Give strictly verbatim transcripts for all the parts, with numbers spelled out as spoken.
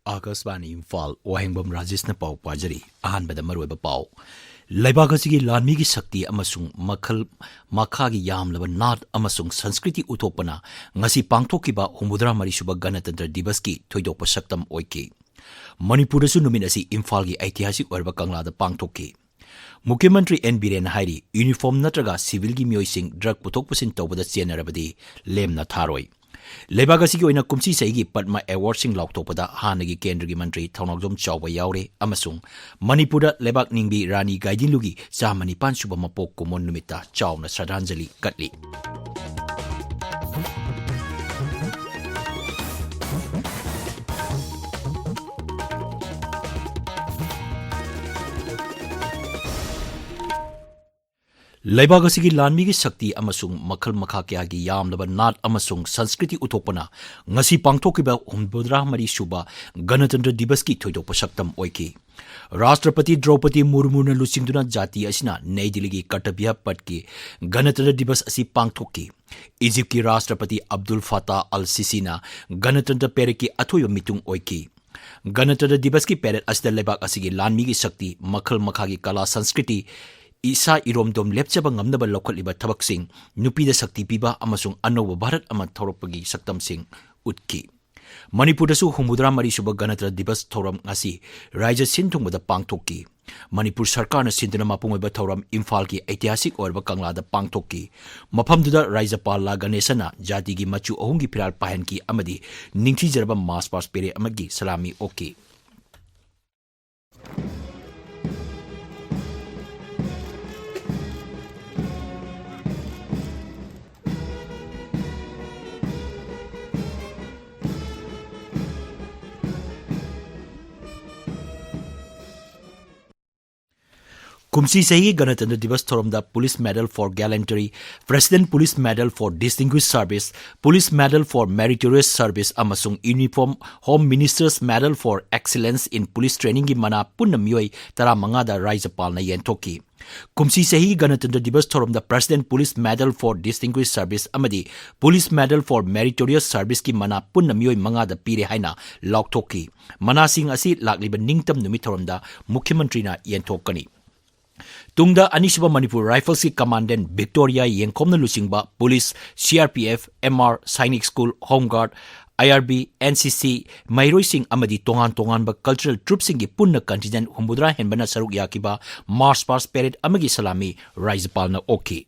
ꯑꯥꯀꯥꯁꯕꯥꯅꯤ ꯏꯝꯐꯥꯜ, ꯋꯥꯍꯦꯡꯕꯝ ꯔꯥꯖꯦꯁꯅ ꯄꯥꯎ ꯄꯥꯖꯔꯤ꯫ ꯑꯍꯥꯟꯕꯗ ꯃꯔꯨꯑꯣꯏꯕ ꯄꯥꯎ꯫ ꯂꯩꯕꯥꯛ ꯑꯁꯤꯒꯤ ꯂꯥꯟꯃꯤꯒꯤ ꯁꯛꯇꯤ ꯑꯃꯁꯨꯡ ꯃꯈꯜ ꯃꯈꯥꯒꯤ ꯌꯥꯝꯂꯕ ꯅꯥꯠ ꯑꯃꯁꯨꯡ ꯁꯪꯁꯀ꯭ꯔꯤꯇꯤ ꯎꯠꯊꯣꯛꯄꯅ ꯉꯁꯤ ꯄꯥꯡꯊꯣꯛꯈꯤꯕ ꯍꯨꯝꯐꯨꯇꯔꯥ ꯃꯔꯤ ꯁꯨꯕ ꯒꯅꯇꯟꯇ꯭ꯔ ꯗꯤꯕꯁꯀꯤ ꯊꯣꯏꯗꯣꯛꯄ ꯁꯛꯇꯝ ꯑꯣꯏꯈꯤ꯫ ꯃꯅꯤꯄꯨꯔꯗꯁꯨ ꯅꯨꯃꯤꯠ ꯑꯁꯤ ꯏꯝꯐꯥꯜꯒꯤ ꯑꯩꯇꯤꯍꯥꯁꯤꯛ ꯑꯣꯏꯔꯕ ꯀꯪꯂꯥꯗ ꯄꯥꯡꯊꯣꯛꯈꯤ꯫ ꯃꯨꯈ꯭ꯌ ꯃꯟꯇ꯭ꯔꯤ ꯑꯦꯟ ꯕꯤꯔꯦꯟꯅ ꯍꯥꯏꯔꯤ, ꯌꯨꯅꯤꯐꯣꯔꯝ ꯅꯠꯇ꯭ꯔꯒ ꯁꯤꯚꯤꯜꯒꯤ ꯃꯤꯑꯣꯏꯁꯤꯡ ꯗ꯭ꯔꯒ ꯄꯨꯊꯣꯛ ꯄꯨꯁꯤꯟ ꯇꯧꯕꯗ ꯆꯦꯟꯅꯔꯕꯗꯤ ꯂꯦꯝꯅ ꯊꯥꯔꯣꯏ꯫ ꯂꯩꯕꯥꯛ ꯑꯁꯤꯒꯤ ꯑꯣꯏꯅ ꯀꯨꯝꯁꯤ ꯆꯍꯤꯒꯤ ꯄꯗꯃ ꯑꯦꯋꯥꯔꯗꯁꯤꯡ ꯂꯥꯎꯊꯣꯛꯄꯗ ꯍꯥꯟꯅꯒꯤ ꯀꯦꯟꯗ꯭ꯔꯒꯤ ꯃꯟꯇ꯭ꯔꯤ ꯊꯧꯅꯥꯎꯖꯝ ꯆꯥꯎꯕ ꯌꯥꯎꯔꯦ ꯑꯃꯁꯨꯡ ꯃꯅꯤꯄꯨꯔꯗ ꯂꯩꯕꯥꯛ ꯅꯤꯡꯕꯤ ꯔꯥꯅꯤ ꯒꯥꯏꯗꯤꯟꯂꯨꯒꯤ ꯆꯥꯝꯃ ꯅꯤꯄꯥꯟ ꯁꯨꯕ ꯃꯄꯣꯛ ꯀꯨꯝꯑꯣꯟ ꯅꯨꯃꯤꯠꯇ ꯆꯥꯎꯅ ꯁ꯭ꯔꯗꯥꯟꯖꯂꯤ ꯀꯠꯂꯤ꯫ ꯂꯩꯕꯥꯛ ꯑꯁꯤꯒꯤ ꯂꯥꯟꯃꯤꯒꯤ ꯁꯛꯇꯤ ꯑꯃꯁꯨꯡ ꯃꯈꯜ ꯃꯈꯥ ꯀꯌꯥꯒꯤ ꯌꯥꯝꯂꯕ ꯅꯥꯠ ꯑꯃꯁꯨꯡ ꯁꯪꯁꯀ꯭ꯔꯤꯇꯤ ꯎꯠꯊꯣꯛꯄꯅ ꯉꯁꯤ ꯄꯥꯡꯊꯣꯛꯈꯤꯕ ꯍꯨꯝꯐꯨꯇꯔꯥ ꯃꯔꯤ ꯁꯨꯕ ꯒꯅꯇꯟꯇ꯭ꯔ ꯗꯤꯕꯁꯀꯤ ꯊꯣꯏꯗꯣꯛꯄ ꯁꯛꯇꯝ ꯑꯣꯏꯈꯤ꯫ ꯔꯥꯁꯇ꯭ꯔꯄꯇꯤ ꯗ꯭ꯔꯧꯄꯗꯤ ꯃꯨꯔꯃꯨꯅ ꯂꯨꯆꯤꯡꯗꯨꯅ ꯖꯥꯇꯤ ꯑꯁꯤꯅ ꯅꯩ ꯗꯤꯜꯂꯤꯒꯤ ꯀꯔꯇꯕ꯭ꯌ ꯄꯠꯀꯤ ꯒꯅꯇꯟꯇ꯭ꯔ ꯗꯤꯕꯁ ꯑꯁꯤ ꯄꯥꯡꯊꯣꯛꯈꯤ꯫ ꯏꯖꯤꯞꯀꯤ ꯔꯥꯁꯇ꯭ꯔꯄꯇꯤ ꯑꯕꯗꯨꯜ ꯐꯇꯥꯍ ꯑꯜ ꯁꯤꯁꯤꯅ ꯒꯅꯇꯟꯇ꯭ꯔ ꯄꯦꯔꯦꯗꯀꯤ ꯑꯊꯣꯏꯕ ꯃꯤꯇꯨꯡ ꯑꯣꯏꯈꯤ꯫ ꯒꯅꯇꯟꯇ꯭ꯔ ꯗꯤꯕꯁꯀꯤ ꯄꯦꯔꯦꯗ ꯑꯁꯤꯗ ꯂꯩꯕꯥꯛ ꯑꯁꯤꯒꯤ ꯂꯥꯟꯃꯤꯒꯤ ꯁꯛꯇꯤ, ꯃꯈꯜ ꯃꯈꯥꯒꯤ ꯀꯂꯥ ꯁꯪꯁꯀ꯭ꯔꯤꯇꯤ, ꯏꯁꯥ ꯏꯔꯣꯝꯗꯣꯝ ꯂꯦꯞꯆꯕ ꯉꯝꯅꯕ ꯂꯧꯈꯠꯂꯤꯕ ꯊꯕꯛꯁꯤꯡ, ꯅꯨꯄꯤꯗ ꯁꯛꯇꯤ ꯄꯤꯕ ꯑꯃꯁꯨꯡ ꯑꯅꯧꯕ ꯚꯥꯔꯠ ꯑꯃ ꯊꯧꯔꯛꯄꯒꯤ ꯁꯛꯇꯝꯁꯤꯡ ꯎꯠꯈꯤ꯫ ꯃꯅꯤꯄꯨꯔꯗꯁꯨ ꯍꯨꯝꯐꯨꯇꯔꯥ ꯃꯔꯤ ꯁꯨꯕ ꯒꯅꯇꯟꯇ꯭ꯔ ꯗꯤꯕꯁ ꯊꯧꯔꯝ ꯉꯁꯤ ꯔꯥꯏꯖ꯭ꯌ ꯁꯤꯟ ꯊꯨꯡꯕꯗ ꯄꯥꯡꯊꯣꯛꯈꯤ꯫ ꯃꯅꯤꯄꯨꯔ ꯁꯔꯀꯥꯔꯅ ꯁꯤꯟꯗꯨꯅ ꯃꯄꯨꯡ ꯑꯣꯏꯕ ꯊꯧꯔꯝ ꯏꯝꯐꯥꯜꯒꯤ ꯑꯩꯇꯤꯍꯥꯁꯤꯛ ꯑꯣꯏꯔꯕ ꯀꯪꯂꯥꯗ ꯄꯥꯡꯊꯣꯛꯈꯤ꯫ ꯃꯐꯝꯗꯨꯗ ꯔꯥꯖ꯭ꯌꯄꯥꯜ ꯂꯥ ꯒꯅꯦꯁꯟꯅ ꯖꯥꯇꯤꯒꯤ ꯃꯆꯨ ꯑꯍꯨꯝꯒꯤ ꯐꯤꯔꯥꯜ ꯄꯥꯏꯍꯟꯈꯤ ꯑꯃꯗꯤ ꯅꯤꯡꯊꯤꯖꯔꯕ ꯃꯥꯔꯆ ꯄꯥꯁ ꯄꯦꯔꯦꯗ ꯑꯃꯒꯤ ꯁꯂꯥꯃꯤ ꯑꯣꯛꯈꯤ꯫ ꯀꯨꯝꯁꯤ ꯆꯍꯤꯒꯤ ꯒꯅꯇꯟꯇ꯭ꯔ ꯗꯤꯕꯁ ꯊꯧꯔꯝꯗ Police Medal for Gallantry, President Police Medal for Distinguished Service, Police Medal for Meritorious Service ꯑꯃꯁꯨꯡ Uniform Home Minister's Medal for Excellence in Police Trainingꯒꯤ ꯃꯅꯥ ꯄꯨꯟꯅ ꯃꯤꯑꯣꯏ ꯇꯔꯥꯃꯉꯥꯗ ꯔꯥꯖ꯭ꯌꯄꯥꯜꯅ ꯌꯦꯟꯊꯣꯛꯈꯤ꯫ ꯀꯨꯝꯁꯤ ꯆꯍꯤꯒꯤ ꯒꯅꯇꯟꯇ꯭ꯔ ꯗꯤꯕꯁ ꯊꯧꯔꯝꯗ President Police Medal for Distinguished Service ꯑꯃꯗꯤ Police Medal for Meritorious Serviceꯀꯤ ꯃꯅꯥ ꯄꯨꯟꯅ ꯃꯤꯑꯣꯏ ꯃꯉꯥꯗ ꯄꯤꯔꯦ ꯍꯥꯏꯅ ꯂꯥꯎꯊꯣꯛꯈꯤ꯫ ꯃꯅꯥꯁꯤꯡ ꯑꯁꯤ ꯂꯥꯛꯂꯤꯕ ꯅꯤꯡꯇꯝ ꯅꯨꯃꯤꯠ ꯊꯧꯔꯝꯗ ꯃꯨꯈ꯭ꯌ ꯃꯟꯇ꯭ꯔꯤꯅ ꯌꯦꯟꯊꯣꯛꯀꯅꯤ꯫ ꯇꯨꯡꯗ ꯑꯅꯤꯁꯨꯕ ꯃꯅꯤꯄꯨꯔ ꯔꯥꯏꯐꯜꯁꯀꯤ ꯀꯃꯥꯟꯗꯦꯟ ꯚꯤꯛꯇꯣꯔꯤꯌꯥ ꯌꯦꯡꯈꯣꯝꯅ ꯂꯨꯆꯤꯡꯕ police, C R P F, M R, Sainik school, home guard, I R B, N C C ꯃꯍꯩꯔꯣꯏꯁꯤꯡ ꯑꯃꯗꯤ ꯇꯣꯉꯥꯟ ꯇꯣꯉꯥꯟꯕ ꯀꯜꯆꯔꯦꯜ ꯇ꯭ꯔꯨꯞꯁꯤꯡꯒꯤ ꯄꯨꯟꯅ ꯀꯟꯇꯤꯟꯖꯦꯟꯠ ꯍꯨꯝꯐꯨꯇꯔꯥ ꯍꯦꯟꯕꯅ ꯁꯔꯨꯛ ꯌꯥꯈꯤꯕ ꯃꯥꯔꯆ ꯄꯥꯁ ꯄꯦꯔꯦꯗ ꯑꯃꯒꯤ ꯁꯂꯥꯃꯤ ꯔꯥꯖ꯭ꯌꯄꯥꯜꯅ ꯑꯣꯛꯈꯤ꯫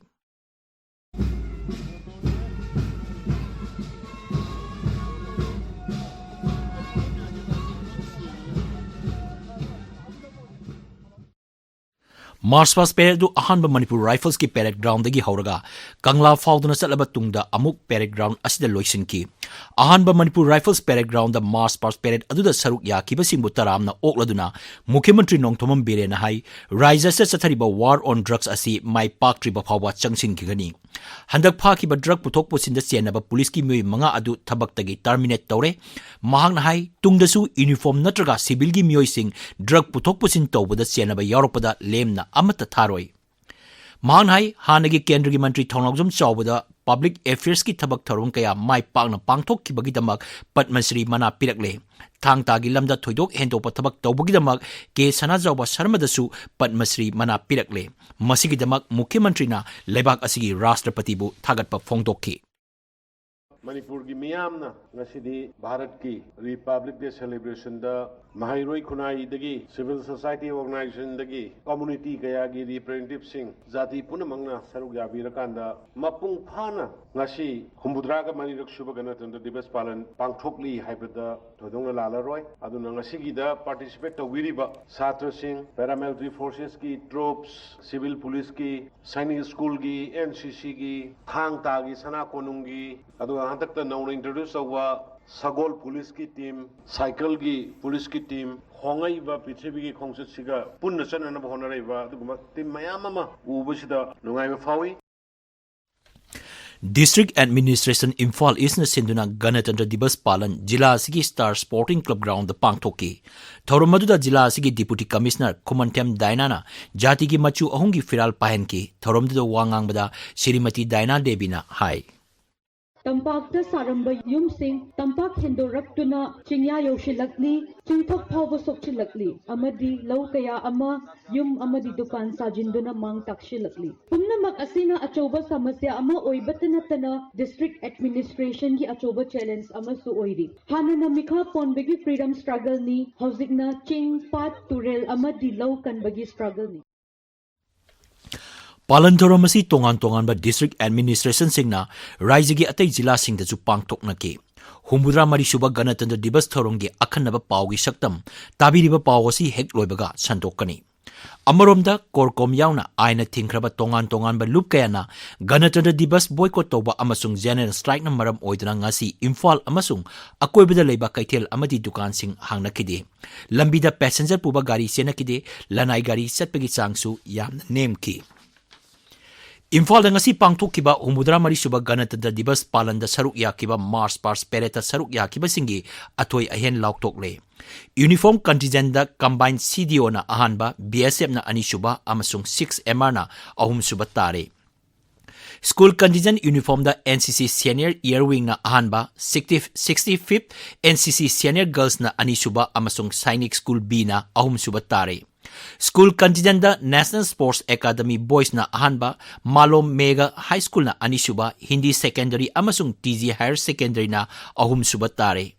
ꯃꯥꯔꯆ ꯄꯥꯁ ꯄꯦꯔꯦꯗ ꯑꯗꯨ ꯑꯍꯥꯟꯕ ꯃꯅꯤꯄꯨꯔ ꯔꯥꯏꯐꯜꯁꯀꯤ ꯄꯦꯔꯦꯗ ꯒ꯭ꯔꯥꯎꯟꯗꯒꯤ ꯍꯧꯔꯒ ꯀꯪꯂꯥ ꯐꯥꯎꯗꯨꯅ ꯆꯠꯂꯕ ꯇꯨꯡꯗ ꯑꯃꯨꯛ ꯄꯦꯔꯦꯗ ꯒ꯭ꯔꯥꯎꯟ ꯑꯁꯤꯗ ꯂꯣꯏꯁꯤꯟꯈꯤ꯫ ꯑꯍꯥꯟꯕ Manipur rifles parade ground March pass parade ꯑꯗꯨꯗ ꯁꯔꯨꯛ ꯌꯥꯈꯤꯕꯁꯤꯡꯕꯨ ꯇꯔꯥꯝꯅ ꯑꯣꯛꯂꯗꯨꯅ ꯃꯨꯈ꯭ꯌ ꯃꯟꯇ꯭ꯔꯤ ꯅꯣꯡꯊꯣꯝꯕꯝ ꯕꯤꯔꯦꯟꯅ ꯍꯥꯏ, ꯔꯥꯏꯖ꯭ꯌ ꯑꯁꯤꯗ ꯆꯠꯊꯔꯤꯕ ꯋꯥꯔ ꯑꯣꯟ ꯗ꯭ꯔꯒꯁ ꯑꯁꯤ ꯃꯥꯏ ꯄꯥꯛꯇ꯭ꯔꯤꯕ ꯐꯥꯎꯕ ꯆꯪꯁꯤꯟꯈꯤꯒꯅꯤ꯫ ꯍꯟꯗꯛ ꯐꯥꯈꯤꯕ ꯗ꯭ꯔꯒ ꯄꯨꯊꯣꯛ ꯄꯨꯁꯤꯟꯗ ꯆꯦꯟꯅꯕ ꯄꯨꯂꯤꯁꯀꯤ ꯃꯤꯑꯣꯏ ꯃꯉꯥ ꯑꯗꯨ ꯊꯕꯛꯇꯒꯤ ꯇꯔꯃꯤꯅꯦꯠ ꯇꯧꯔꯦ꯫ ꯃꯍꯥꯛꯅ ꯍꯥꯏ, ꯇꯨꯡꯗꯁꯨ ꯌꯨꯅꯤꯐꯣꯔꯝ ꯅꯠꯇ꯭ꯔꯒ ꯁꯤꯚꯤꯜꯒꯤ ꯃꯤꯑꯣꯏꯁꯤꯡ ꯗ꯭ꯔꯒ ꯄꯨꯊꯣꯛ ꯄꯨꯁꯤꯟ ꯇꯧꯕꯗ ꯆꯦꯟꯅꯕ ꯌꯥꯎꯔꯛꯄꯗ ꯂꯦꯝꯅ ꯑꯃꯠꯇ ꯊꯥꯔꯣꯏ꯫ ꯃꯍꯥꯛꯅ ꯍꯥꯏ, ꯍꯥꯟꯅꯒꯤ ꯀꯦꯟꯗ꯭ꯔꯒꯤ ꯃꯟꯇ꯭ꯔꯤ ꯊꯧꯅꯥꯎꯖꯝ ꯆꯥꯎꯕꯗ ꯄꯕ꯭ꯂꯤꯛ ꯑꯦꯐꯤꯌꯔꯁꯀꯤ ꯊꯕꯛ ꯊꯧꯔꯝ ꯀꯌꯥ ꯃꯥꯏ ꯄꯥꯛꯅ ꯄꯥꯡꯊꯣꯛꯈꯤꯕꯒꯤꯗꯃꯛ ꯄꯗꯃ ꯁ꯭ꯔꯤ ꯃꯅꯥ ꯄꯤꯔꯛꯂꯦ꯫ ꯊꯥꯡ ꯇꯥꯒꯤ ꯂꯝꯗ ꯊꯣꯏꯗꯣꯛ ꯍꯦꯟꯗꯣꯛꯄ ꯊꯕꯛ ꯇꯧꯕꯒꯤꯗꯃꯛ ꯀꯦ ꯁꯅꯥꯖꯥꯎꯕ ꯁꯔꯃꯗꯁꯨ ꯄꯗꯃ ꯁ꯭ꯔꯤ ꯃꯅꯥ ꯄꯤꯔꯛꯂꯦ꯫ ꯃꯁꯤꯒꯤꯗꯃꯛ ꯃꯨꯈ꯭ꯌ ꯃꯟꯇ꯭ꯔꯤꯅ ꯂꯩꯕꯥꯛ ꯑꯁꯤꯒꯤ ꯔꯥꯁꯇ꯭ꯔꯄꯇꯤꯕꯨ ꯊꯥꯒꯠꯄ ꯐꯣꯡꯗꯣꯛꯈꯤ꯫ ꯃꯅꯤꯄꯨꯔꯒꯤ ꯃꯤꯌꯥꯝꯅ ꯉꯁꯤꯗꯤ ꯚꯥꯔꯠꯀꯤ ꯔꯤꯄꯕ꯭ꯂꯤꯛ ꯗꯦ ꯁꯦꯂꯦꯕ꯭ꯔꯦꯁꯟꯗ ꯃꯍꯩꯔꯣꯏ ꯈꯨꯟꯅꯥꯏꯗꯒꯤ, ꯁꯤꯚꯤꯜ ꯁꯣꯁꯥꯏꯇꯤ ꯑꯣꯔꯒꯅꯥꯏꯖꯦꯁꯟꯗꯒꯤ, ꯀꯝꯃꯨꯅꯤꯇꯤ ꯀꯌꯥꯒꯤ ꯔꯤꯄ꯭ꯔꯖꯦꯟꯇꯦꯇꯤꯚꯁꯤꯡ, ꯖꯥꯇꯤ ꯄꯨꯝꯅꯃꯛꯅ ꯁꯔꯨꯛ ꯌꯥꯕꯤꯔꯀꯥꯟꯗ ꯃꯄꯨꯡ ꯐꯥꯅ ꯉꯁꯤ ꯍꯨꯝꯐꯨꯇꯔꯥꯒ ꯃꯔꯤꯔꯛ ꯁꯨꯕ ꯒꯅꯇꯟꯇ꯭ꯔ ꯗꯤꯕꯁ ꯄꯥꯂꯟ ꯄꯥꯡꯊꯣꯛꯂꯤ ꯍꯥꯏꯕꯗ ꯊꯣꯏꯗꯣꯛꯅ ꯂꯥꯜꯂꯔꯣꯏ꯫ ꯑꯗꯨꯅ ꯉꯁꯤꯒꯤꯗ ꯄꯥꯔꯇꯤꯁꯤꯄꯦꯠ ꯇꯧꯕꯤꯔꯤꯕ ꯁꯥꯇ꯭ꯔꯁꯤꯡ, ꯄꯦꯔꯥꯃꯤꯂꯤꯇꯔꯤ ꯐꯣꯔꯁꯦꯁꯀꯤ ꯇ꯭ꯔꯨꯞꯁ, ꯁꯤꯚꯤꯜ ꯄꯨꯂꯤꯁꯀꯤ, ꯁꯥꯏꯅꯤꯛ ꯁ꯭ꯀꯨꯜꯒꯤ, ꯑꯦꯟ ꯁꯤ ꯁꯤꯒꯤ, ꯊꯥꯡ ꯇꯥꯒꯤ ꯁꯅꯥ ꯀꯣꯅꯨꯡꯒꯤ, ꯑꯗꯨꯒ ꯍꯟꯗꯛꯇ ꯅꯧꯅ ꯏꯟꯇ꯭ꯔꯣꯗ꯭ꯌꯨꯁ ꯇꯧꯕ ꯁꯒꯣꯜ ꯄꯨꯂꯤꯁꯀꯤ ꯇꯤꯝ, ꯁꯥꯏꯀꯜꯒꯤ ꯄꯨꯂꯤꯁꯀꯤ ꯇꯤꯝ, ꯍꯣꯡꯉꯛꯏꯕ ꯄ꯭ꯔꯤꯊꯤꯕꯤꯒꯤ ꯈꯣꯡꯆꯠꯁꯤꯒ ꯄꯨꯟꯅ ꯆꯠꯅꯅꯕ ꯍꯣꯠꯅꯔꯛꯏꯕ ꯑꯗꯨꯒꯨꯝꯕ ꯇꯤꯝ ꯃꯌꯥꯝ ꯑꯃ ꯎꯕꯁꯤꯗ ꯅꯨꯡꯉꯥꯏꯕ ꯐꯥꯎꯏ꯫ District Administration ꯏꯝꯐꯥꯜ ꯏꯁꯅ ꯁꯤꯟꯗꯨꯅ ꯒꯅꯇꯟꯇ꯭ꯔ ꯗꯤꯕꯁ ꯄꯥꯂꯟ ꯖꯤꯂꯥ ꯑꯁꯤꯒꯤ ꯁ꯭ꯇꯥꯔ ꯁ꯭ꯄꯣꯔꯇꯤꯡ ꯀ꯭ꯂꯕ ꯒ꯭ꯔꯥꯎꯟꯗ ꯄꯥꯡꯊꯣꯛꯈꯤ꯫ ꯊꯧꯔꯝ ꯑꯗꯨꯗ ꯖꯤꯂꯥ ꯑꯁꯤꯒꯤ ꯗꯤꯄꯨꯇꯤ ꯀꯃꯤꯁꯅꯔ ꯈꯨꯃꯟꯊꯦꯝ ꯗꯥꯏꯅꯥꯅ ꯖꯥꯇꯤꯒꯤ ꯃꯆꯨ ꯑꯍꯨꯝꯒꯤ ꯐꯤꯔꯥꯜ ꯄꯥꯏꯍꯟꯈꯤ꯫ ꯊꯧꯔꯝꯗꯨꯗ ꯋꯥ ꯉꯥꯡꯕꯗ ꯁ꯭ꯔꯤꯃꯇꯤ ꯗꯥꯏꯅꯥ ꯗꯦꯕꯤꯅ ꯍꯥꯏ꯫ ꯇꯝꯄꯥꯛꯇ ꯁꯥꯔꯝꯕ ꯌꯨꯝꯁꯤꯡ ꯇꯝꯄꯥꯛ ꯍꯦꯟꯗꯣꯔꯛꯇꯨꯅ ꯆꯤꯡꯌꯥ ꯌꯧꯁꯤꯜꯂꯛꯂꯤ, ꯆꯤꯡꯊꯛ ꯐꯥꯎꯕ ꯁꯣꯛꯆꯤꯜꯂꯛꯂꯤ ꯑꯃꯗꯤ ꯂꯧ ꯀꯌꯥ ꯑꯃ ꯌꯨꯝ ꯑꯃꯗꯤ ꯗꯨꯀꯥꯟ ꯁꯥꯖꯤꯟꯗꯨꯅ ꯃꯥꯡ ꯇꯥꯛꯁꯤꯜꯂꯛꯂꯤ꯫ ꯄꯨꯝꯅꯃꯛ ꯑꯁꯤꯅ ꯑꯆꯧꯕ ꯁꯃꯁ꯭ꯌꯥ ꯑꯃ ꯑꯣꯏꯕꯇ ꯅꯠꯇꯅ district administration ꯒꯤ ꯑꯆꯧꯕ challenge ꯑꯃꯁꯨ ꯑꯣꯏꯔꯤ꯫ ꯍꯥꯟꯅꯅ ꯃꯤꯈꯥ ꯄꯣꯟꯕꯒꯤ freedom struggle ꯅꯤ, ꯍꯧꯖꯤꯛꯅ ꯆꯤꯡ, ꯄꯥꯠ, ꯇꯨꯔꯦꯜ ꯑꯃꯗꯤ ꯂꯧ ꯀꯟꯕꯒꯤ struggle ꯅꯤ꯫ ꯄꯥꯂꯟ ꯊꯧꯔꯝ ꯑꯁꯤ ꯇꯣꯉꯥꯟ ꯇꯣꯉꯥꯟꯕ district administration ꯁꯤꯡꯅ ꯔꯥꯏꯖ꯭ꯌꯒꯤ ꯑꯇꯩ ꯖꯤꯂꯥꯁꯤꯡꯗꯁꯨ ꯄꯥꯡꯊꯣꯛꯅꯈꯤ꯫ ꯍꯨꯝꯐꯨꯇꯔꯥ ꯃꯔꯤ ꯁꯨꯕ ꯒꯅꯇꯟꯇ꯭ꯔ ꯗꯤꯕꯁ ꯊꯧꯔꯝꯒꯤ ꯑꯈꯟꯅꯕ ꯄꯥꯎꯒꯤ ꯁꯛꯇꯝ ꯇꯥꯕꯤꯔꯤꯕ ꯄꯥꯎ ꯑꯁꯤ ꯍꯦꯛ ꯂꯣꯏꯕꯒ ꯁꯟꯗꯣꯛꯀꯅꯤ꯫ ꯑꯃꯔꯣꯝꯗ, CORCOM ꯌꯥꯎꯅ ꯑꯥꯏꯟꯅ ꯊꯤꯡꯈ꯭ꯔꯕ ꯇꯣꯉꯥꯟ ꯇꯣꯉꯥꯟꯕ ꯂꯨꯞ ꯀꯌꯥꯅ ꯒꯅꯇꯟꯇ꯭ꯔ ꯗꯤꯕꯁ ꯕꯣꯏꯀꯣꯠ ꯇꯧꯕ ꯑꯃꯁꯨꯡ general strike ꯅ ꯃꯔꯝ ꯑꯣꯏꯗꯨꯅ ꯉꯁꯤ ꯏꯝꯐꯥꯜ ꯑꯃꯁꯨꯡ ꯑꯀꯣꯏꯕꯗ ꯂꯩꯕ ꯀꯩꯊꯦꯜ ꯑꯃꯗꯤ ꯗꯨꯀꯥꯟꯁꯤꯡ ꯍꯥꯡꯅꯈꯤꯗꯦ꯫ ꯂꯝꯕꯤꯗ passenger ꯄꯨꯕ ꯒꯥꯔꯤ ꯆꯦꯟꯅꯈꯤꯗꯦ꯫ ꯂꯅꯥꯏ ꯒꯥꯔꯤ ꯆꯠꯄꯒꯤ ꯆꯥꯡꯁꯨ ꯌꯥꯝꯅ ꯅꯦꯝꯈꯤ꯫ ꯏꯝꯐꯥꯜꯗ ꯉꯁꯤ ꯄꯥꯡꯊꯣꯛꯈꯤꯕ ꯍꯨꯝꯐꯨꯇꯔꯥ ꯃꯔꯤ ꯁꯨꯕ ꯒꯅꯇꯟꯇ꯭ꯔ ꯗꯤꯕꯁ ꯄꯥꯂꯟꯗ ꯁꯔꯨꯛ ꯌꯥꯈꯤꯕ March Past Parade ꯇ ꯁꯔꯨꯛ ꯌꯥꯈꯤꯕꯁꯤꯡꯒꯤ ꯑꯊꯣꯏ ꯑꯍꯦꯟ ꯂꯥꯎꯊꯣꯛꯂꯦ꯫ Uniform contingent ꯗ combined CDO ꯅ ꯑꯍꯥꯟꯕ, BSF ꯅ ꯑꯅꯤꯁꯨꯕ ꯑꯃꯁꯨꯡ six MR ꯅ ꯑꯍꯨꯝꯁꯨꯕ ꯇꯥꯔꯦ꯫ School contingent uniform ꯗ NCC Senior Year Wing ꯅ ꯑꯍꯥꯟꯕ, sixty, sixty-fifth NCC Senior Girls ꯅ ꯑꯅꯤꯁꯨꯕ ꯑꯃꯁꯨꯡ Sainik School B ꯅ ꯑꯍꯨꯝꯁꯨꯕ ꯇꯥꯔꯦ꯫ School contingent ꯗ National Sports Academy Boys ꯅ ꯑꯍꯥꯟꯕ, Malom Mega High School ꯅ ꯑꯅꯤꯁꯨꯕ, Hindi Secondary ꯑꯃꯁꯨꯡ TG Higher Secondary ꯅ ꯑꯍꯨꯝꯁꯨꯕ ꯇꯥꯔꯦ꯫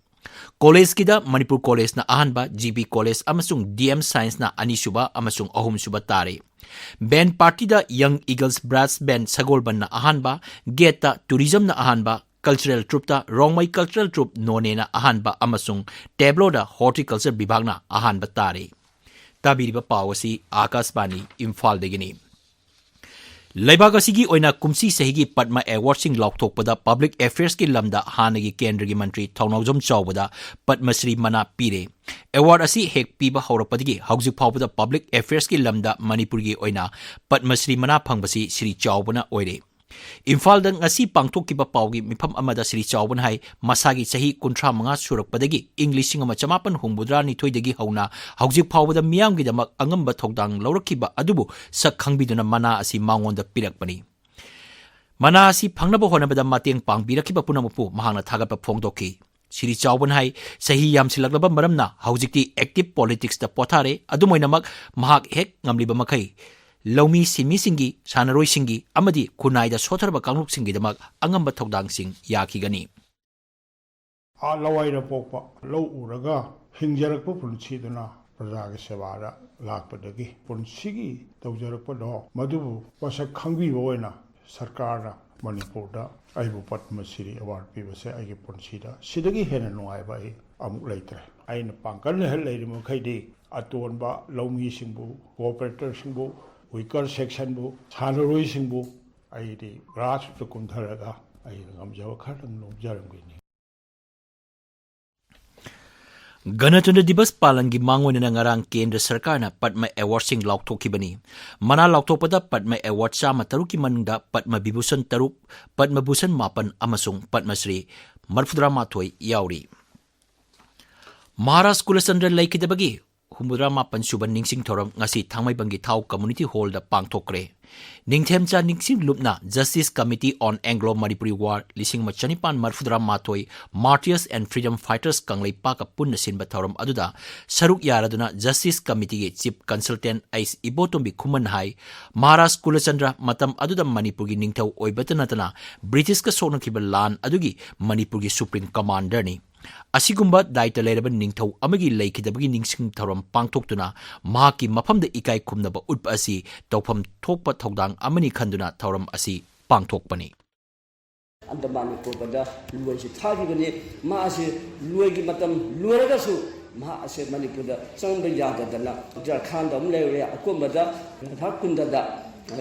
College ꯀꯤꯗ Manipur College ꯅ ꯑꯍꯥꯟꯕ, GB College ꯑꯃꯁꯨꯡ DM Science ꯅ ꯑꯅꯤꯁꯨꯕ ꯑꯃꯁꯨꯡ ꯑꯍꯨꯝꯁꯨꯕ ꯇꯥꯔꯦ꯫ Band party ꯗ Young Eagles Brass Band ꯁꯒꯣꯜꯕꯟ ꯅ ꯑꯍꯥꯟꯕ, Gate ꯇ Tourism ꯅ ꯑꯍꯥꯟꯕ, Cultural Troupe ꯇ Rongmei Cultural Troupe Noney ꯅ ꯑꯍꯥꯟꯕ ꯑꯃꯁꯨꯡ Tableau ꯗ Horticulture ꯕꯤꯚꯥꯒ ꯅ ꯑꯍꯥꯟꯕ ꯇꯥꯔꯦ꯫ ꯇꯥꯕꯤꯔꯤꯕ ꯄꯥꯎ ꯑꯁꯤ ꯑꯥꯀꯥꯁꯕꯥꯅꯤ ꯏꯝꯐꯥꯜꯗꯒꯤꯅꯤ꯫ ꯂꯩꯕꯥꯛ ꯑꯁꯤꯒꯤ ꯑꯣꯏꯅ ꯀꯨꯝꯁꯤ ꯆꯍꯤꯒꯤ ꯄꯗꯃ ꯑꯦꯋꯥꯔꯗꯁꯤꯡ ꯂꯥꯎꯊꯣꯛꯄꯗ ꯄꯕ꯭ꯂꯤꯛ ꯑꯦꯐꯤꯌꯔꯁꯀꯤ ꯂꯝꯗ ꯍꯥꯟꯅꯒꯤ ꯀꯦꯟꯗ꯭ꯔꯒꯤ ꯃꯟꯇ꯭ꯔꯤ ꯊꯧꯅꯥꯎꯖꯝ ꯆꯥꯎꯕꯗ ꯄꯗꯃ ꯁ꯭ꯔꯤ ꯃꯅꯥ ꯄꯤꯔꯦ꯫ ꯑꯦꯋꯥꯔꯗ ꯑꯁꯤ ꯍꯦꯛ ꯄꯤꯕ ꯍꯧꯔꯛꯄꯗꯒꯤ ꯍꯧꯖꯤꯛ ꯐꯥꯎꯕꯗ ꯄꯕ꯭ꯂꯤꯛ ꯑꯦꯐꯤꯌꯔꯁꯀꯤ ꯂꯝꯗ ꯃꯅꯤꯄꯨꯔꯒꯤ ꯑꯣꯏꯅ ꯄꯗꯃ ꯁ꯭ꯔꯤ ꯃꯅꯥ ꯐꯪꯕꯁꯤ ꯁ꯭ꯔꯤ ꯆꯥꯎꯕꯅ ꯑꯣꯏꯔꯦ꯫ ꯏꯝꯐꯥꯜꯗ ꯉꯁꯤ ꯄꯥꯡꯊꯣꯛꯈꯤꯕ ꯄꯥꯎꯒꯤ ꯃꯤꯐꯝ ꯑꯃꯗ ꯁ꯭ꯔꯤ ꯆꯥꯎꯕꯅ ꯍꯥꯏ, ꯃꯁꯥꯒꯤ ꯆꯍꯤ ꯀꯨꯟꯊ꯭ꯔꯥ ꯃꯉꯥ ꯁꯨꯔꯛꯄꯗꯒꯤ ꯏꯪ ꯂꯤꯁꯤꯡ ꯑꯃ ꯆꯃꯥꯄꯟ ꯍꯨꯝꯐꯨꯇꯔꯥ ꯅꯤꯊꯣꯏꯗꯒꯤ ꯍꯧꯅ ꯍꯧꯖꯤꯛ ꯐꯥꯎꯕꯗ ꯃꯤꯌꯥꯝꯒꯤꯗꯃꯛ ꯑꯉꯝꯕ ꯊꯧꯗꯥꯡ ꯂꯧꯔꯛꯈꯤꯕ ꯑꯗꯨꯕꯨ ꯁꯛ ꯈꯪꯕꯤꯗꯨꯅ ꯃꯅꯥ ꯑꯁꯤ ꯃꯉꯣꯟꯗ ꯄꯤꯔꯛꯄꯅꯤ꯫ ꯃꯅꯥ ꯑꯁꯤ ꯐꯪꯅꯕ ꯍꯣꯠꯅꯕꯗ ꯃꯇꯦꯡ ꯄꯥꯡꯕꯤꯔꯛꯈꯤꯕ ꯄꯨꯝꯅꯃꯛꯄꯨ ꯃꯍꯥꯛꯅ ꯊꯥꯒꯠꯄ ꯐꯣꯡꯗꯣꯛꯈꯤ꯫ ꯁ꯭ꯔꯤ ꯆꯥꯎꯕꯅ ꯍꯥꯏ, ꯆꯍꯤ ꯌꯥꯝꯁꯤꯜꯂꯛꯂꯕ ꯃꯔꯝꯅ ꯍꯧꯖꯤꯛꯇꯤ ꯑꯦꯛꯇꯤꯚ ꯄꯣꯂꯤꯇꯤꯛꯁꯇ ꯄꯣꯊꯥꯔꯦ꯫ ꯑꯗꯨꯝ ꯑꯣꯏꯅꯃꯛ, ꯃꯍꯥꯛ ꯍꯦꯛ ꯉꯝꯂꯤꯕ ꯃꯈꯩ ꯂꯧꯃꯤ ꯁꯤꯟꯃꯤꯁꯤꯡꯒꯤ, ꯁꯥꯟꯅꯔꯣꯏꯁꯤꯡꯒꯤ ꯑꯃꯗꯤ ꯈꯨꯟꯅꯥꯏꯗ ꯁꯣꯠꯊꯔꯕ ꯀꯥꯡꯂꯨꯞꯁꯤꯡꯒꯤꯗꯃꯛ ꯑꯉꯝꯕ ꯊꯧꯗꯥꯡꯁꯤꯡ ꯌꯥꯈꯤꯒꯅꯤ꯫ ꯑꯥ, ꯂꯋꯥꯏꯗ ꯄꯣꯛꯄ, ꯂꯧ ꯎꯔꯒ ꯍꯤꯡꯖꯔꯛꯄ ꯄꯨꯟꯁꯤꯗꯨꯅ ꯄ꯭ꯔꯖꯥꯒꯤ ꯁꯦꯕꯥꯗ ꯂꯥꯛꯄꯗꯒꯤ ꯄꯨꯟꯁꯤꯒꯤ ꯇꯧꯖꯔꯛꯄꯗꯣ ꯃꯗꯨꯕꯨ ꯃꯁꯛ ꯈꯪꯕꯤꯕ ꯑꯣꯏꯅ ꯁꯔꯀꯥꯔꯅ ꯃꯅꯤꯄꯨꯔꯗ ꯑꯩꯕꯨ ꯄꯗꯃ ꯁ꯭ꯔꯤ ꯑꯦꯋꯥꯔꯗ ꯄꯤꯕꯁꯦ ꯑꯩꯒꯤ ꯄꯨꯟꯁꯤꯗ ꯁꯤꯗꯒꯤ ꯍꯦꯟꯅ ꯅꯨꯡꯉꯥꯏꯕ ꯑꯩ ꯑꯃꯨꯛ ꯂꯩꯇ꯭ꯔꯦ꯫ ꯑꯩꯅ ꯄꯥꯡꯒꯜ ꯂꯩꯔꯤ ꯃꯈꯩꯗꯤ ꯑꯇꯣꯟꯕ ꯂꯧꯃꯤꯁꯤꯡꯕꯨ, ꯀꯣꯑꯣꯄꯔꯦꯇꯔꯁꯤꯡꯕꯨ, ꯋꯤꯀꯔ ꯁꯦꯛꯁꯟꯕꯨ, ꯁꯥꯟꯅꯔꯣꯏꯁꯤꯡꯕꯨ ꯑꯩꯗꯤ ꯒ꯭ꯔꯥꯁꯔꯨꯠꯇ ꯀꯨꯝꯊꯔꯒ ꯑꯩꯅ ꯉꯝꯖꯕ ꯈꯔꯗꯪ ꯂꯧꯖꯔꯝꯒꯅꯤ꯫ ꯒꯅꯇꯟꯇ꯭ꯔ ꯗꯤꯕꯁ ꯄꯥꯂꯟꯒꯤ ꯃꯥꯡꯑꯣꯏꯅꯅ ꯉꯔꯥꯡ ꯀꯦꯟꯗ꯭ꯔ ꯁꯔꯀꯥꯔꯅ ꯄꯗꯃ ꯑꯦꯋꯥꯔꯗꯁꯤꯡ ꯂꯥꯎꯊꯣꯛꯈꯤꯕꯅꯤ꯫ ꯃꯅꯥ ꯂꯥꯎꯊꯣꯛꯄꯗ ꯄꯗꯃ ꯑꯦꯋꯥꯔꯗ ꯆꯥꯝꯃ ꯇꯔꯨꯛꯀꯤ ꯃꯅꯨꯡꯗ ꯄꯗꯃ ꯕꯤꯚꯨꯁꯟ ꯇꯔꯨꯛ, ꯄꯗꯃ ꯚꯨꯁꯟ ꯃꯥꯄꯟ ꯑꯃꯁꯨꯡ ꯄꯗꯃ ꯁ꯭ꯔꯤ ꯃꯔꯐꯨꯇꯔꯥ ꯃꯥꯊꯣꯏ ꯌꯥꯎꯔꯤ꯫ ꯃꯍꯥꯔꯥꯖ ꯀꯨꯂꯆꯟꯗ꯭ꯔ ꯂꯩꯈꯤꯗꯕꯒꯤ ꯍꯨꯝꯐꯨꯇꯔꯥ ꯃꯥꯄꯟ ꯁꯨꯕ ꯅꯤꯡꯁꯤꯡ ꯊꯧꯔꯝ ꯉꯁꯤ ꯊꯥꯡꯃꯩꯕꯟꯒꯤ ꯊꯥꯎ ꯀꯝꯃ꯭ꯌꯨꯅꯤꯇꯤ ꯍꯣꯜꯗ ꯄꯥꯡꯊꯣꯛꯈ꯭ꯔꯦ꯫ ꯅꯤꯡꯊꯦꯝꯆꯥ ꯅꯤꯡꯁꯤꯡ ꯂꯨꯞꯅ Justice Committee on Anglo Manipuri War ꯂꯤꯁꯤꯡ ꯑꯃ ꯆꯅꯤꯄꯥꯟ ꯃꯔꯐꯨꯇꯔꯥ ꯃꯥꯊꯣꯏ Martyrs and Freedom Fighters ꯀꯪꯂꯩꯄꯥꯛꯀ ꯄꯨꯟꯅ ꯁꯤꯟꯕ ꯊꯧꯔꯝ ꯑꯗꯨꯗ ꯁꯔꯨꯛ ꯌꯥꯔꯗꯨꯅ Justice Committeeꯒꯤ Chief Consultant ꯑꯩꯁ ꯏꯕꯣꯇꯣꯝꯕꯤ ꯈꯨꯃꯟ ꯍꯥꯏ, ꯃꯍꯥꯔꯥꯖ ꯀꯨꯂꯆꯟꯗ꯭ꯔ ꯃꯇꯝ ꯑꯗꯨꯗ ꯃꯅꯤꯄꯨꯔꯒꯤ ꯅꯤꯡꯊꯧ ꯑꯣꯏꯕꯇ ꯅꯠꯇꯅ ꯕ꯭ꯔꯤꯇꯤꯁꯀ ꯁꯣꯛꯅꯈꯤꯕ ꯂꯥꯟ ꯑꯗꯨꯒꯤ ꯃꯅꯤꯄꯨꯔꯒꯤ Supreme Commanderꯅꯤ꯫ ꯑꯁꯤꯒꯨꯝꯕ ꯗꯥꯏꯇ ꯂꯩꯔꯕ ꯅꯤꯡꯊꯧ ꯑꯃꯒꯤ ꯂꯩꯈꯤꯗꯕꯒꯤ ꯅꯤꯡꯁꯤꯡ ꯊꯧꯔꯝ ꯄꯥꯡꯊꯣꯛꯇꯨꯅ ꯃꯍꯥꯛꯀꯤ ꯃꯐꯝꯗ ꯏꯀꯥꯏ ꯈꯨꯝꯅꯕ ꯎꯠꯄ ꯑꯁꯤ ꯇꯧꯐꯝ ꯊꯣꯛꯄ ꯊꯧꯗꯥꯡ ꯑꯃꯅꯤ ꯈꯟꯗꯨꯅ ꯊꯧꯔꯝ ꯑꯁꯤ ꯄꯥꯡꯊꯣꯛꯄꯅꯤ꯫ ꯑꯟꯗꯃꯥꯟ ꯅꯤꯀꯣꯕꯔꯗ ꯂꯣꯏꯁꯤ ꯊꯥꯈꯤꯕꯅꯤ꯫ ꯃꯥ ꯑꯁꯤ ꯂꯣꯏꯒꯤ ꯃꯇꯝ ꯂꯣꯏꯔꯒꯁꯨ ꯃꯍꯥꯛ ꯑꯁꯦ ꯃꯅꯤꯄꯨꯔꯗ ꯆꯪꯕ ꯌꯥꯗꯗꯅ ꯖꯔꯈꯥꯟꯗ ꯑꯃꯨꯛ ꯂꯩꯔꯨꯔꯦ꯫ ꯑꯀꯣꯟꯕꯗ ꯔꯥꯙꯥ ꯀꯨꯟꯗꯗ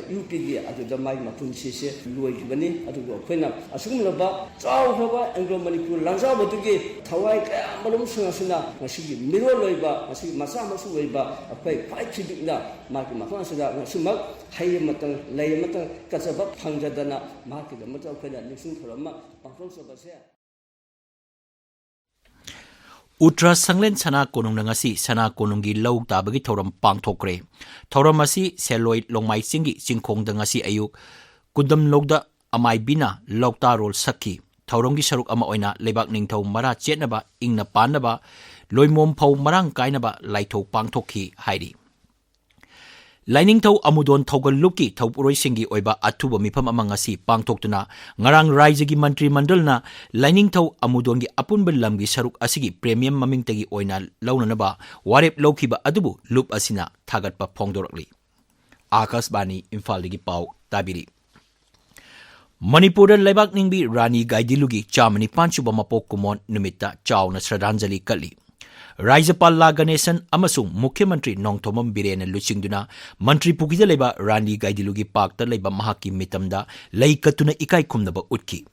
ꯌꯨ ꯄꯤꯒꯤ ꯑꯗꯨꯗ ꯃꯥꯒꯤ ꯃꯄꯨꯟꯁꯤꯁꯦ ꯂꯣꯏꯈꯤꯕꯅꯤ꯫ ꯑꯗꯨꯕꯨ ꯑꯩꯈꯣꯏꯅ ꯑꯁꯤꯒꯨꯝꯂꯕ ꯆꯥꯎꯈ꯭ꯔꯕ ꯑꯦꯡꯒ꯭ꯂꯣ ꯃꯅꯤꯄꯨꯔ ꯂꯥꯟꯖꯥꯎꯕꯗꯨꯒꯤ ꯊꯋꯥꯏ ꯀꯌꯥ ꯑꯃꯔꯣꯝꯁꯤꯡ ꯑꯁꯤꯅ ꯉꯁꯤꯒꯤ ꯃꯤꯔꯣꯜ ꯑꯣꯏꯕ, ꯉꯁꯤꯒꯤ ꯃꯆꯥ ꯃꯁꯨ ꯑꯣꯏꯕ ꯑꯩꯈꯣꯏ ꯈ꯭ꯋꯥꯏ ꯐꯤꯗꯤꯛꯅ ꯃꯍꯥꯛꯀꯤ ꯃꯐꯝ ꯑꯁꯤꯗ ꯉꯁꯤꯃꯛ ꯍꯩ ꯑꯃꯇꯪ ꯂꯩ ꯑꯃꯇꯪ ꯀꯠꯆꯕ ꯐꯪꯖꯗꯅ ꯃꯍꯥꯛꯀꯤꯗꯃꯛꯇ ꯑꯩꯈꯣꯏꯅ ꯅꯤꯡꯁꯤꯡ ꯊꯧꯔꯝ ꯑꯃ ꯄꯥꯡꯊꯣꯛꯆꯕꯁꯦ꯫ ꯎꯇ꯭ꯔ ꯁꯪꯂꯦꯟ ꯁꯅꯥ ꯀꯣꯅꯨꯡꯅ ꯉꯁꯤ ꯁꯅꯥ ꯀꯣꯅꯨꯡꯒꯤ ꯂꯧ ꯇꯥꯕꯒꯤ ꯊꯧꯔꯝ ꯄꯥꯡꯊꯣꯛꯈ꯭ꯔꯦ꯫ ꯊꯧꯔꯝ ꯑꯁꯤ ꯁꯦꯂꯣꯏ ꯂꯣꯡꯃꯥꯏ ꯆꯤꯡꯒꯤ ꯆꯤꯡꯈꯣꯡꯗ ꯉꯁꯤ ꯑꯌꯨꯛ ꯀꯨꯟꯗꯝꯂꯧꯗ ꯑꯃꯥꯏꯕꯤꯅ ꯂꯧꯇꯥꯔꯣꯜ ꯁꯛꯈꯤ꯫ ꯊꯧꯔꯝꯒꯤ ꯁꯔꯨꯛ ꯑꯃ ꯑꯣꯏꯅ ꯂꯩꯕꯥꯛ ꯅꯤꯡꯊꯧ ꯃꯔꯥ ꯆꯦꯠꯅꯕ, ꯏꯪꯅ ꯄꯥꯟꯅꯕ, ꯂꯣꯏꯃꯣꯝ ꯐꯧ ꯃꯔꯥꯡ ꯀꯥꯏꯅꯕ ꯂꯥꯏꯊꯧ ꯄꯥꯡꯊꯣꯛꯈꯤ ꯍꯥꯏꯔꯤ꯫ ꯂꯥꯏꯅꯤꯡꯊꯧ ꯑꯃꯨꯗꯣꯟ ꯊꯧꯒꯜ ꯂꯨꯞꯀꯤ ꯊꯧꯄꯨꯔꯣꯏꯁꯤꯡꯒꯤ ꯑꯣꯏꯕ ꯑꯊꯨꯕ ꯃꯤꯐꯝ ꯑꯃ ꯉꯁꯤ ꯄꯥꯡꯊꯣꯛꯇꯨꯅ ꯉꯔꯥꯡ ꯔꯥꯏꯖꯒꯤ ꯃꯟꯇ꯭ꯔꯤ ꯃꯟꯗꯜꯅ ꯂꯥꯏꯅꯤꯡꯊꯧ ꯑꯃꯨꯗꯣꯟꯒꯤ ꯑꯄꯨꯟꯕ ꯂꯝꯒꯤ ꯁꯔꯨꯛ ꯑꯁꯤꯒꯤ ꯄ꯭ꯔꯤꯃꯤꯌꯝ ꯃꯃꯤꯡꯇꯒꯤ ꯑꯣꯏꯅ ꯂꯧꯅꯅꯕ ꯋꯥꯔꯦꯞ ꯂꯧꯈꯤꯕ ꯑꯗꯨꯕꯨ ꯂꯨꯞ ꯑꯁꯤꯅ ꯊꯥꯒꯠꯄ ꯐꯣꯡꯗꯣꯔꯛꯂꯤ꯫ ꯑꯥꯀꯥꯁꯕꯥꯅꯤ ꯏꯝꯐꯥꯜꯗꯒꯤ ꯄꯥꯎ ꯇꯥꯕꯤꯔꯤ꯫ ꯃꯅꯤꯄꯨꯔꯗ ꯂꯩꯕꯥꯛ ꯅꯤꯡꯕꯤ ꯔꯥꯅꯤ ꯒꯥꯏꯗꯤꯂꯨꯒꯤ ꯆꯥꯝꯃ ꯅꯤꯄꯥꯟ ꯁꯨꯕ ꯃꯄꯣꯛ ꯀꯨꯝꯑꯣꯟ ꯅꯨꯃꯤꯠꯇ ꯆꯥꯎꯅ ꯁ꯭ꯔꯗꯥꯟꯖꯂꯤ ꯀꯠꯂꯤ꯫ ꯔꯥꯖ꯭ꯌꯄꯥꯜ ꯂꯥ ꯒꯅꯦꯁꯟ ꯑꯃꯁꯨꯡ ꯃꯨꯈ꯭ꯌ ꯃꯟꯇ꯭ꯔꯤ ꯅꯣꯡꯊꯣꯝꯕꯝ ꯕꯤꯔꯦꯟꯅ ꯂꯨꯆꯤꯡꯗꯨꯅ ꯃꯟꯇ꯭ꯔꯤ ꯄꯨꯈ꯭ꯔꯤꯗ ꯂꯩꯕ ꯔꯥꯅꯤ ꯒꯥꯏꯗꯤꯂꯨꯒꯤ ꯄꯥꯔꯛꯇ ꯂꯩꯕ ꯃꯍꯥꯛꯀꯤ ꯃꯤꯇꯝꯗ ꯂꯩ ꯀꯠꯇꯨꯅ ꯏꯀꯥꯏ ꯈꯨꯝꯅꯕ ꯎꯠꯈꯤ꯫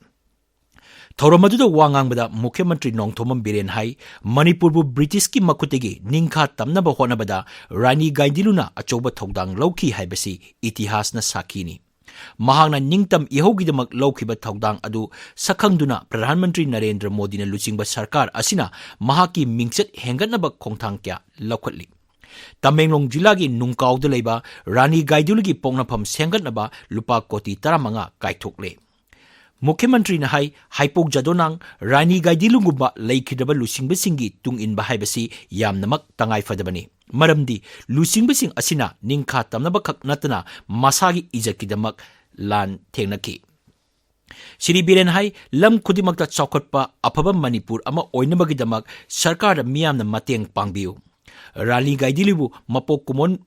ꯊꯧꯔꯝ ꯑꯗꯨꯗ ꯋꯥ ꯉꯥꯡꯕꯗ ꯃꯨꯈ꯭ꯌ ꯃꯟꯇ꯭ꯔꯤ ꯅꯣꯡꯊꯣꯝꯕꯝ ꯕꯤꯔꯦꯟ ꯍꯥꯏ, ꯃꯅꯤꯄꯨꯔꯕꯨ ꯕ꯭ꯔꯤꯇꯤꯁꯀꯤ ꯃꯈꯨꯠꯇꯒꯤ ꯅꯤꯡꯈꯥ ꯇꯝꯅꯕ ꯍꯣꯠꯅꯕꯗ ꯔꯥꯅꯤ ꯒꯥꯏꯗꯤꯂꯨꯅ ꯑꯆꯧꯕ ꯊꯧꯗꯥꯡ ꯂꯧꯈꯤ ꯍꯥꯏꯕꯁꯤ ꯏꯇꯤꯍꯥꯁꯅ ꯁꯥꯈꯤꯅꯤ꯫ ꯃꯍꯥꯛꯅ ꯅꯤꯡꯇꯝ ꯏꯍꯧꯒꯤꯗꯃꯛ ꯂꯧꯈꯤꯕ ꯊꯧꯗꯥꯡ ꯑꯗꯨ ꯁꯛꯈꯪꯗꯨꯅ ꯄ꯭ꯔꯙꯥꯟ ꯃꯟꯇ꯭ꯔꯤ ꯅꯔꯦꯟꯗ꯭ꯔ ꯃꯣꯗꯤꯅ ꯂꯨꯆꯤꯡꯕ ꯁꯔꯀꯥꯔ ꯑꯁꯤꯅ ꯃꯍꯥꯛꯀꯤ ꯃꯤꯡꯆꯠ ꯍꯦꯟꯒꯠꯅꯕ ꯈꯣꯡꯊꯥꯡ ꯀꯌꯥ ꯂꯧꯈꯠꯂꯤ꯫ ꯇꯃꯦꯡꯂꯣꯡ ꯖꯤꯂꯥꯒꯤ ꯅꯨꯡꯀꯥꯎꯗ ꯂꯩꯕ ꯔꯥꯅꯤ ꯒꯥꯏꯗꯤꯂꯨꯒꯤ ꯄꯣꯛꯅꯐꯝ ꯁꯦꯝꯒꯠꯅꯕ ꯂꯨꯄꯥ ꯀꯣꯇꯤ ꯇꯔꯥꯃꯉꯥ ꯀꯥꯏꯊꯣꯛꯂꯦ꯫ ꯃꯨꯈ꯭ꯌ ꯃꯟꯇ꯭ꯔꯤꯅ ꯍꯥꯏ, ꯍꯥꯏꯄꯣꯛ ꯖꯥꯗꯣꯅꯥꯡ ꯔꯥꯅꯤ ꯒꯥꯏꯗꯤꯂꯨꯒꯨꯝꯕ ꯂꯩꯈꯤꯗ꯭ꯔꯕ ꯂꯨꯆꯤꯡꯕꯁꯤꯡꯒꯤ ꯇꯨꯡ ꯏꯟꯕ ꯍꯥꯏꯕꯁꯤ ꯌꯥꯝꯅꯃꯛ ꯇꯉꯥꯏ ꯐꯗꯕꯅꯤ꯫ ꯃꯔꯝꯗꯤ ꯂꯨꯆꯤꯡꯕꯁꯤꯡ ꯑꯁꯤꯅ ꯅꯤꯡꯈꯥ ꯇꯝꯅꯕꯈꯛ ꯅꯠꯇꯅ ꯃꯁꯥꯒꯤ ꯏꯖꯠꯀꯤꯗꯃꯛ ꯂꯥꯟ ꯊꯦꯡꯅꯈꯤ꯫ ꯁ꯭ꯔꯤ ꯕꯤꯔꯦꯟ ꯍꯥꯏ, ꯂꯝ ꯈꯨꯗꯤꯡꯃꯛꯇ ꯆꯥꯎꯈꯠꯄ ꯑꯐꯕ ꯃꯅꯤꯄꯨꯔ ꯑꯃ ꯑꯣꯏꯅꯕꯒꯤꯗꯃꯛ ꯁꯔꯀꯥꯔꯗ ꯃꯤꯌꯥꯝꯅ ꯃꯇꯦꯡ ꯄꯥꯡꯕꯤꯌꯨ꯫ ꯔꯥꯅꯤ ꯒꯥꯏꯗꯤꯂꯨꯕꯨ ꯃꯄꯣꯛ ꯀꯨꯝꯑꯣꯟ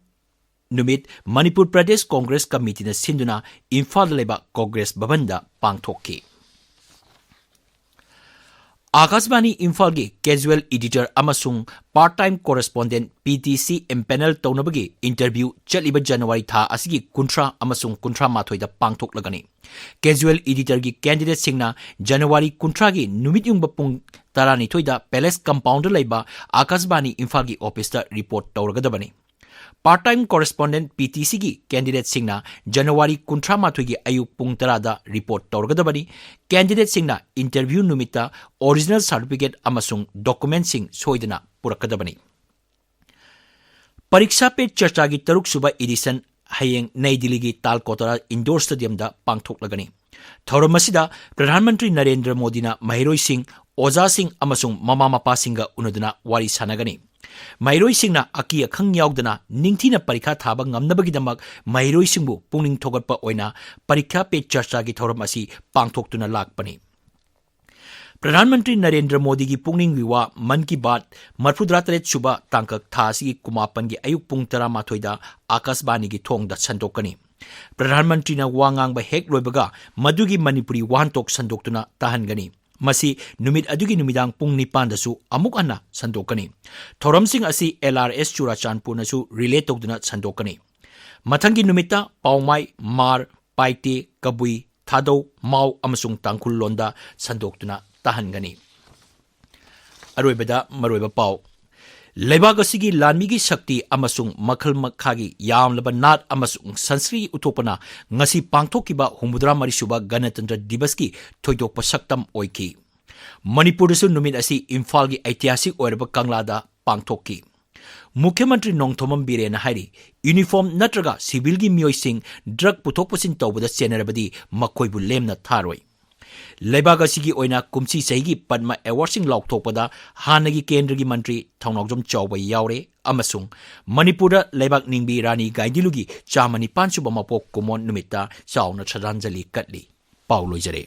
ꯅꯨꯃꯤꯠ ꯃꯅꯤꯄꯨꯔ ꯄ꯭ꯔꯗꯦꯁ ꯀꯣꯡꯒ꯭ꯔꯦꯁ ꯀꯃꯤꯇꯤꯅ ꯁꯤꯟꯗꯨꯅ ꯏꯝꯐꯥꯜꯗ ꯂꯩꯕ ꯀꯣꯡꯒ꯭ꯔꯦꯁ ꯚꯕꯟꯗ ꯄꯥꯡꯊꯣꯛꯈꯤ꯫ ꯑꯥꯀꯥꯁꯕꯥꯅꯤ ꯏꯝꯐꯥꯜꯒꯤ casual editor ꯑꯃꯁꯨꯡ part time correspondent, P T C, impanel ꯇꯧꯅꯕꯒꯤ interview ꯆꯠꯂꯤꯕ ꯖꯅꯋꯥꯔꯤ ꯊꯥ ꯑꯁꯤꯒꯤ ꯀꯨꯟꯊ꯭ꯔꯥ ꯑꯃꯁꯨꯡ ꯀꯨꯟꯊ꯭ꯔꯥ ꯃꯥꯊꯣꯏꯗ ꯄꯥꯡꯊꯣꯛꯂꯒꯅꯤ꯫ Casual editorꯒꯤ candidateꯁꯤꯡꯅ ꯖꯅꯋꯥꯔꯤ ꯀꯨꯟꯊ꯭ꯔꯥꯒꯤ ꯅꯨꯃꯤꯠ ꯌꯨꯡꯕ ꯄꯨꯡ ꯇꯔꯥꯅꯤꯊꯣꯏꯗ Palace compoundꯗ ꯂꯩꯕ ꯑꯥꯀꯥꯁꯕꯥꯅꯤ ꯏꯝꯐꯥꯜꯒꯤ officeꯇ report ꯇꯧꯔꯒꯗꯕꯅꯤ꯫ Part time correspondent, P T Cꯒꯤ candidateꯁꯤꯡꯅ January ꯀꯨꯟꯊ꯭ꯔꯥ ꯃꯥꯊꯣꯏꯒꯤ ꯑꯌꯨꯛ ꯄꯨꯡ ꯇꯔꯥꯗ report ꯇꯧꯔꯒꯗꯕꯅꯤ꯫ Candidateꯁꯤꯡꯅ interview ꯅꯨꯃꯤꯠꯇ original certificate ꯑꯃꯁꯨꯡ documentꯁꯤꯡ ꯁꯣꯏꯗꯅ ꯄꯨꯔꯛꯀꯗꯕꯅꯤ꯫ ꯄꯔꯤꯛꯁꯥ ꯄꯦ ꯆꯔꯆꯥꯒꯤ ꯇꯔꯨꯛꯁꯨꯕ edition ꯍꯌꯦꯡ ꯅꯩ ꯗꯤꯜꯂꯤꯒꯤ ꯇꯥꯜꯀꯇꯣꯔꯥ indoor stadiumꯗ ꯄꯥꯡꯊꯣꯛꯂꯒꯅꯤ꯫ ꯊꯧꯔꯝ ꯑꯁꯤꯗ ꯄ꯭ꯔꯙꯥꯟ ꯃꯟꯇ꯭ꯔꯤ ꯅꯔꯦꯟꯗ꯭ꯔ ꯃꯣꯗꯤꯅ ꯃꯍꯩꯔꯣꯏꯁꯤꯡ, ꯑꯣꯖꯥꯁꯤꯡ ꯑꯃꯁꯨꯡ ꯃꯃꯥ ꯃꯄꯥꯁꯤꯡꯒ ꯎꯅꯗꯨꯅ ꯋꯥꯔꯤ ꯁꯥꯟꯅꯒꯅꯤ꯫ ꯃꯍꯩꯔꯣꯏꯁꯤꯡꯅ ꯑꯀꯤ ꯑꯈꯪ ꯌꯥꯎꯗꯅ ꯅꯤꯡꯊꯤꯅ ꯄꯔꯤꯈꯥ ꯊꯥꯕ ꯉꯝꯅꯕꯒꯤꯗꯃꯛ ꯃꯍꯩꯔꯣꯏꯁꯤꯡꯕꯨ ꯄꯨꯛꯅꯤꯡ ꯊꯧꯒꯠꯄ ꯑꯣꯏꯅ ꯄꯔꯤꯈꯥ ꯄꯦ ꯆꯔꯆꯥꯒꯤ ꯊꯧꯔꯝ ꯑꯁꯤ ꯄꯥꯡꯊꯣꯛꯇꯨꯅ ꯂꯥꯛꯄꯅꯤ꯫ ꯄ꯭ꯔꯙꯥꯟ ꯃꯟꯇ꯭ꯔꯤ ꯅꯔꯦꯟꯗ꯭ꯔ ꯃꯣꯗꯤꯒꯤ ꯄꯨꯛꯅꯤꯡꯒꯤ ꯋꯥ ꯃꯟ ꯀꯤ ꯕꯥꯠ ꯃꯔꯤꯐꯨꯇꯔꯦꯠ ꯁꯨꯕ ꯇꯥꯡꯀꯛ ꯊꯥ ꯑꯁꯤꯒꯤ ꯀꯨꯟꯃꯥꯄꯟꯒꯤ ꯑꯌꯨꯛ ꯄꯨꯡ ꯇꯔꯥꯃꯥꯊꯣꯏꯗ ꯑꯥꯀꯥꯁꯕꯥꯅꯤꯒꯤ ꯊꯣꯡꯗ ꯁꯟꯗꯣꯛꯀꯅꯤ꯫ ꯄ꯭ꯔꯙꯥꯟ ꯃꯟꯇ꯭ꯔꯤꯅ ꯋꯥ ꯉꯥꯡꯕ ꯍꯦꯛ ꯂꯣꯏꯕꯒ ꯃꯗꯨꯒꯤ ꯃꯅꯤꯄꯨꯔꯤ ꯋꯥꯍꯟꯊꯣꯛ ꯁꯟꯗꯣꯛꯇꯨꯅ ꯇꯥꯍꯟꯒꯅꯤ꯫ ꯃꯁꯤ ꯅꯨꯃꯤꯠ ꯑꯗꯨꯒꯤ ꯅꯨꯃꯤꯗꯥꯡ ꯄꯨꯡ ꯅꯤꯄꯥꯟꯗꯁꯨ ꯑꯃꯨꯛ ꯍꯟꯅ ꯁꯟꯗꯣꯛꯀꯅꯤ꯫ ꯊꯧꯔꯝꯁꯤꯡ ꯑꯁꯤ L R S ꯆꯨꯔꯥꯆꯥꯟꯄꯨꯔꯅꯁꯨ relay ꯇꯧꯗꯨꯅ ꯁꯟꯗꯣꯛꯀꯅꯤ꯫ ꯃꯊꯪꯒꯤ ꯅꯨꯃꯤꯠꯇ ꯄꯥꯎꯃꯥꯏ, ꯃꯥꯔ, ꯄꯥꯏꯇꯦ, ꯀꯕꯨꯏ, ꯊꯥꯗꯧ, ꯃꯥꯎ ꯑꯃꯁꯨꯡ ꯇꯥꯡꯈꯨꯜ ꯂꯣꯟꯗ ꯁꯟꯗꯣꯛꯇꯨꯅ ꯇꯥꯍꯟꯒꯅꯤ꯫ ꯑꯔꯣꯏꯕꯗ ꯃꯔꯨꯑꯣꯏꯕ ꯄꯥꯎ꯫ ꯂꯩꯕꯥꯛ ꯑꯁꯤꯒꯤ ꯂꯥꯟꯃꯤꯒꯤ ꯁꯛꯇꯤ ꯑꯃꯁꯨꯡ ꯃꯈꯜ ꯃꯈꯥꯒꯤ ꯌꯥꯝꯂꯕ ꯅꯥꯠ ꯑꯃꯁꯨꯡ ꯁꯪꯁꯀ꯭ꯔꯤꯇꯤ ꯎꯠꯊꯣꯛꯄꯅ ꯉꯁꯤ ꯄꯥꯡꯊꯣꯛꯈꯤꯕ ꯍꯨꯝꯐꯨꯇꯔꯥ ꯃꯔꯤ ꯁꯨꯕ ꯒꯅꯇꯟꯇ꯭ꯔ ꯗꯤꯕꯁꯀꯤ ꯊꯣꯏꯗꯣꯛꯄ ꯁꯛꯇꯝ ꯑꯣꯏꯈꯤ꯫ ꯃꯅꯤꯄꯨꯔꯗꯁꯨ ꯅꯨꯃꯤꯠ ꯑꯁꯤ ꯏꯝꯐꯥꯜꯒꯤ ꯏꯇꯤꯍꯥꯁꯤꯛ ꯑꯣꯏꯔꯕ ꯀꯪꯂꯥꯗ ꯄꯥꯡꯊꯣꯛꯈꯤ꯫ ꯃꯨꯈ꯭ꯌ ꯃꯟꯇ꯭ꯔꯤ ꯅꯣꯡꯊꯣꯝꯕꯝ ꯕꯤꯔꯦꯟꯅ ꯍꯥꯏꯔꯤ, uniform ꯅꯠꯇ꯭ꯔꯒ civilꯒꯤ ꯃꯤꯑꯣꯏꯁꯤꯡ drug ꯄꯨꯊꯣꯛ ꯄꯨꯁꯤꯟ ꯇꯧꯕꯗ ꯆꯦꯟꯅꯔꯕꯗꯤ ꯃꯈꯣꯏꯕꯨ ꯂꯦꯝꯅ ꯊꯥꯔꯣꯏ꯫ ꯂꯩꯕꯥꯛ ꯑꯁꯤꯒꯤ ꯑꯣꯏꯅ ꯀꯨꯝꯁꯤ ꯆꯍꯤꯒꯤ ꯄꯗꯃ awardꯁꯤꯡ ꯂꯥꯎꯊꯣꯛꯄꯗ ꯍꯥꯟꯅꯒꯤ ꯀꯦꯟꯗ꯭ꯔꯒꯤ ꯃꯟꯇ꯭ꯔꯤ ꯊꯧꯅꯥꯎꯖꯝ ꯆꯥꯎꯕ ꯌꯥꯎꯔꯦ ꯑꯃꯁꯨꯡ ꯃꯅꯤꯄꯨꯔꯗ ꯂꯩꯕꯥꯛ ꯅꯤꯡꯕꯤ ꯔꯥꯅꯤ ꯒꯥꯏꯗꯤꯟꯂꯨꯒꯤ ꯆꯥꯃ ꯅꯤꯄꯥꯟ ꯁꯨꯕ ꯃꯄꯣꯛ ꯀꯨꯝꯑꯣꯟ ꯅꯨꯃꯤꯠꯇ ꯆꯥꯎꯅ ꯁ꯭ꯔꯗꯥꯟꯖꯂꯤ ꯀꯠꯂꯤ꯫ ꯄꯥꯎ ꯂꯣꯏꯖꯔꯦ꯫